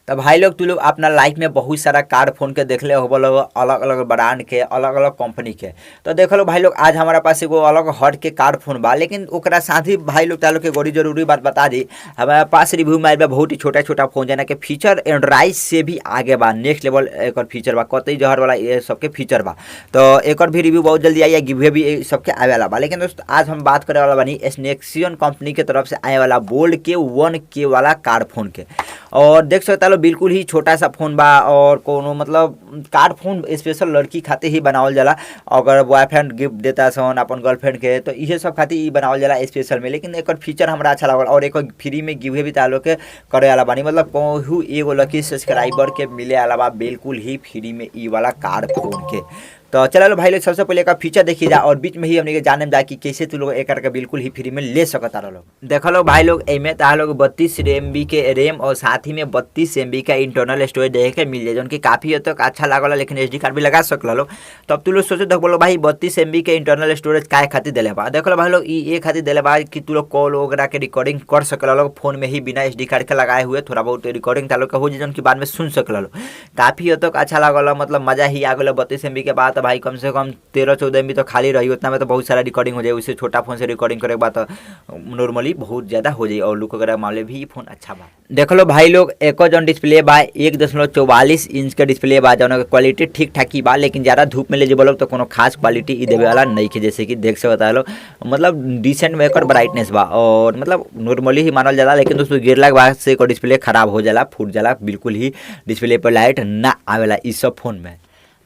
तो भाई लोग तू लोग अपना लाइफ में बहुत सारा कार फोन के देखले होबो लोग, अलग अलग ब्रांड के, अलग अलग कंपनी के। तो देख लो भाई लोग, आज हमारा पास एगो अलग हट के कार फोन बा। लेकिन ओकरा साथ ही भाई लोग तालो के बड़ी जरूरी बात बता दी, हमारा पास रिव्यू में आइल बा बहुत ही छोटा छोटा फोन जना के फीचर एंड्राइड से भी आगे बा, नेक्स्ट लेवल एक फीचर बा, कतई जहर वाला ये सबके फीचर बा। तो एक भी रिव्यू बहुत जल्दी आई, गिवे भी सबके आवे वाला बा। लेकिन दोस्त आज हम बात करे वाला बानी स्नेक्सियन कंपनी के तरफ से आए वाला बोल्ड के 1K वाला कार फोन के। और देख सकता लो बिल्कुल ही छोटा सा फोन बा और कोनो मतलब कार फोन स्पेशल लड़की खातिर ही बनावल जाला। अगर बॉयफ्रेंड गिफ्ट देता सन अपन गर्लफ्रेंड के तो इहे सब खातिर ई बनावल जाला स्पेशल में। लेकिन एकर फीचर हमरा अच्छा लागल और एक फ्री में गिवे भी तालो के करे वाला बानी, मतलब कहू एगो लकी सब्सक्राइबर के मिले वाला बा बिल्कुल ही फ्री में ई वाला कार फोन के। तो चलो भाई लोग सबसे पहले एक फीचर देखिए जा और बीच में ही हमने के जाने में जा कि कैसे तू लोग एक के बिल्कुल ही फ्री में ले सकता रहो। देख लो भाई लोग एमे ताहा लोग 32 MB के रैम और साथ ही में 32 MB का इंटरनल स्टोरेज देखे के मिल जाए, जौन की काफ़ी हद तक अच्छा लागल। लेकिन SD card भी लगा सकल लो। तब तू लोग सोचे देख बोलो भाई 32 MB के इंटरनल स्टोरेज काहे खातिर दिले बा। देख लो भाई लोग ई ए खातिर दिले बा कि तू लोग कॉल वगैरह के रिकॉर्डिंग कर सकल लो फोन में ही बिना SD card के लगाए हुए, थोड़ा बहुत रिकॉर्डिंग तालो के हो जाए जौन की बाद में सुन सकल लो। काफ़ी हद तक अच्छा लागल, मतलब मजा ही आ गल। 32 MB के बाद भाई कम से कम 13-14 MB तो खाली रही, उतना में तो बहुत सारा रिकॉर्डिंग हो जाए। उससे छोटा फोन से रिकॉर्डिंग करे के बाद तो नॉर्मली बहुत ज़्यादा हो जाए और लुक वगैरह मामले भी फोन अच्छा बा। देख लो भाई लोग एक जौन डिस्प्ले बा 1.44 इंच के डिस्प्ले बा, जौन के क्वालिटी ठीक ठाक ही बा। लेकिन ज़्यादा धूप में ले जेबो लोग तो कोनो खास क्वालिटी ई देवे वाला नहीं है, जैसे कि देख सकता लो मतलब डिसेंट में एकर ब्राइटनेस बा और मतलब नॉर्मली ही मानल जाला। लेकिन दोस्तों गिरला के बाद से एकर डिस्प्ले खराब हो जाला, फूट जाला, बिल्कुल ही डिस्प्ले पर लाइट ना आवेला इस सब फोन में।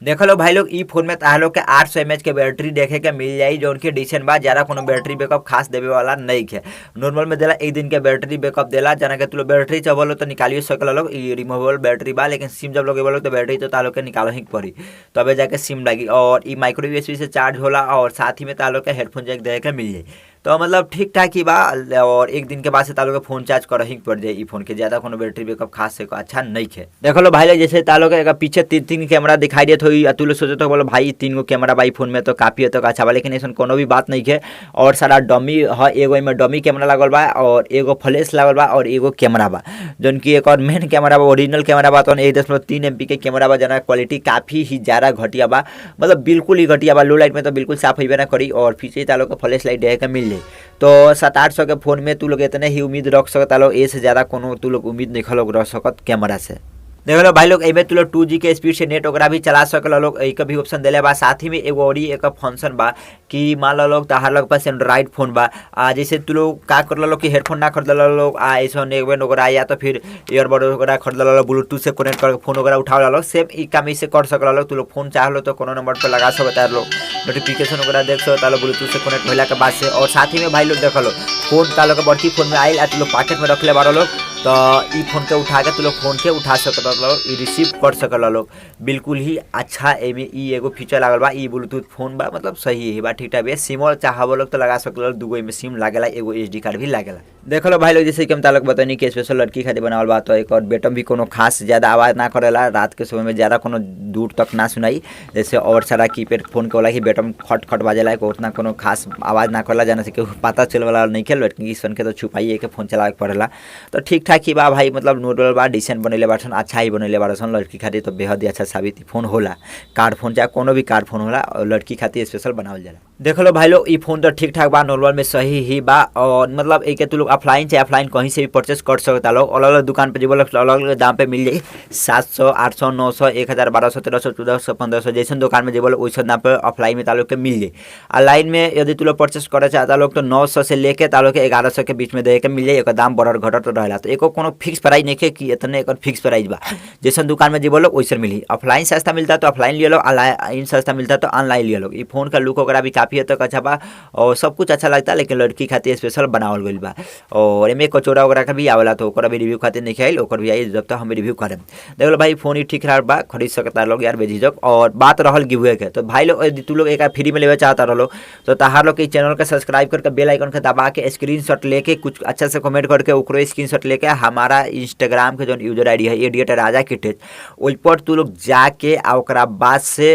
देख लो भाई लोग ई फोन में ताहा लोग के 800 mAh के बैटरी देखे के मिल जाई, जौन की डिसेंट बा। ज़्यादा कोनो बैटरी बैकअप खास देवे वाला नहीं है, नॉर्मल में देला एक दिन के बैटरी बैकअप देला। जना के तू लोग बैटरी चबलो तो निकालियो सकल लोग, ई रिमूवेबल बैटरी बा। लेकिन सिम जब लगेबलो तो बैटरी तो ताहा लोग के निकालो ही पड़ी, तबे जाके सिम लगी। और ई माइक्रो USB से चार्ज होला और साथ ही में ताहा लोग के हेडफोन जैक देखे के मिल जाई। तो मतलब ठीक ठाक ही बा और एक दिन के बाद से तालो के फोन चार्ज कर ही पड़ जाए ई फोन के, ज़्यादा कोनो बैटरी बैकअप खास से अच्छा नहीं है। देख लो भाई लोग जैसे तालो के पीछे 3-3 कैमरा दिखाई देत होई, तू लोग सोचत हो बोलो भाई 3 गो कैमरा बा ई फोन में तो काफ़ी हद तक अच्छा बा। लेकिन ऐसा कोनो भी बात नहीं है। और सारा डमी है, एगो एमे डमी कैमरा लागल बा और एगो फ्लैश लागल बा और एगो कैमरा बा, जौन की एक और मेन कैमरा बा, ओरिजिनल कैमरा बा। तो 1.3 MB के कैमरा बा, जना क्वालिटी काफ़ी ही ज़्यादा घटिया बा, मतलब बिल्कुल ही घटिया बा। लो लाइट में तो बिल्कुल साफ होबे ना करी और पीछे तालो के फ्लैश लाइट देखे के मिल जाए। तो 700-800 के फोन में तू लोग इतने ही उम्मीद रख सकता लो, ए से ज़्यादा कोनो तू लोग उम्मीद नहीं लोग रख सकत कैमरा से। देख लो भाई लोग एमे तू लोग 2G के स्पीड से नेट वगैरह भी चला सकल लोग, एक भी ऑप्शन दिले बा। साथ ही में एगो और एक फंक्शन बा कि मान लो लोग तहार लोग पास एंड्रॉइड फोन बा, आ जैसे तू लोग का कर लो कि हेडफोन ना खरीद लो आ ऐसा नेकबैंड वगैरह या तो फिर ईयरबड वगैरह खरीद लो, ब्लूटूथ से कनेक्ट करके फोन वगैरह उठा लो। सेम ई काम इसे कर सकल लो, तू लोग फोन चाह लो तो कोनो नंबर पर लगा सकता लो, नोटिफिकेशन वगैरह देख सकता लो ब्लूटूथ से कनेक्ट होला के बाद से। और साथ ही में भाई लोग देख लो फोन तालो के बड़की फोन में आयल आ तू लोग पॉकेट में रखले बारो लोग, तो ई फोन के उठा के तू लोग फोन के उठा सकता लोग, ई रिसीव कर सकल लोग बिल्कुल ही अच्छा। एमे ई एगो फीचर लागल बा, ई ब्लूटूथ फोन बा, मतलब सही है बा, ठीक ठाक है। सिम चाहबो लोग तो लगा सकल, दूगो एमे सिम लागेला, एगो SD card भी लागेला। देख लो भाई लोग जैसे कि हम तालक बतानी कि स्पेशल लड़की खातिर बनावल बा, तो एक और बेटम भी कोनो खास ज़्यादा आवाज़ ना करेला, रात के समय में ज़्यादा कोनो दूर तक ना सुनाई। जैसे और सारा कीपैड फोन के वाला कि बेटम खट खट बाजेला, उतना कोनो खास आवाज़ ना करेला, जाने से केहू पता चले वाला नहीं खेल, लेकिन सन के तो छुपाइए के फोन चलावे के पड़ेला। तो ठीक ठाक ही बा भाई, मतलब नॉर्मल बा, डिसेंट बनैले बासन, अच्छा ही बनैले बासन। लड़की खातिर तो बेहद ही अच्छा साबित फोन होला, कार फोन चाहे कोनो भी कार फोन होला, और लड़की खातिर स्पेशल बनावल जाला। देख लो भाई लोग ई फोन तो ठीक ठाक बा, नॉर्मल में सही ही बा। और मतलब एक तू लोग ऑफलाइन चाहे ऑफलाइन कहीं से भी परचेस कर सकता लोग, अलग अलग दुकान पे जो अलग अलग दाम पे मिल जाए, 700, 800, 900, 1000, 1200, 1300, 1400, 1500 जैसन दुकान में जो वैसन दाम पे ऑफलाइन में तालो के मिल जाए। ऑनलाइन में यदि तू लोग परचेस करे चाहता लोग तो 900 से लेके तालो के 1100 के बीच में दे के मिल जाए। एक दाम बढ़त घटत रहेला, तो एको कोनो फिक्स प्राइस नहीं है कि इतने एक फिक्स प्राइस बा, जैसन दुकान में जो लोग वैसन मिली। ऑफलाइन सस्ता मिलता तो ऑफलाइन लिया लो, ऑनलाइन सस्ता मिलता तो ऑनलाइन लिया लो। ई फोन का लुक वगैरह भी काफ़ी हद तक अच्छा बा और सब कुछ अच्छा लगता है, लेकिन लड़की खातिर स्पेशल बनावल गइल बा। और एमे कचौड़ा वगैरह का भी आवेला, तो ओकरा भी रिव्यू खातिर नहीं आइल, ओकर भी आई जब तक हम रिव्यू करें। देख लो भाई फोन ही ठीक रहा बा, खरीद सकता लोग यार बेझिझक। और बात रहल गिववे के, तो भाई लोग यदि तू लोग एक फ्री में लेवे चाहता रहो तो तहार लोग के चैनल के सब्सक्राइब करके बेल आइकन के दबा के स्क्रीनशॉट लेके कुछ अच्छा से कमेंट करके ओकरो स्क्रीनशॉट लेके हमारा इंस्टाग्राम के जो यूजर आईडी है एडिएट राजा के टेज, ओहि पर तू लोग जाके आ ओकरा बाद से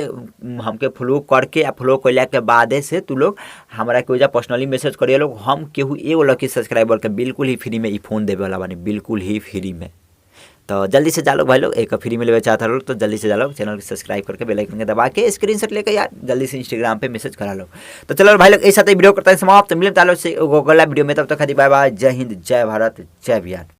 हमके फॉलो करके आ फॉलो कैला के बाद से तू लोग हमरा के ओइजा पर्सनली मैसेज करिए लोग, हम केहू एगो लकी सब्सक्राइबर के बिल्कुल ही फ्री में ई फोन देवे वाला बानी, बिल्कुल ही फ्री में। तो जल्दी से जा लो भाई लोग, एक फ्री में लेवे चाहता लोग तो जल्दी से जा लो, चैनल को सब्सक्राइब करके बेल आइकन के दबा के स्क्रीनशॉट लेकर यार जल्दी से इंस्टाग्राम पे मैसेज करा लो। तो चलो भाई लोग, ऐसा वीडियो करते हैं समाप्त, मिले तालो से अगला वीडियो में, तब तक खातिर बाय बाय, जय हिंद, जय भारत, जय बिहार।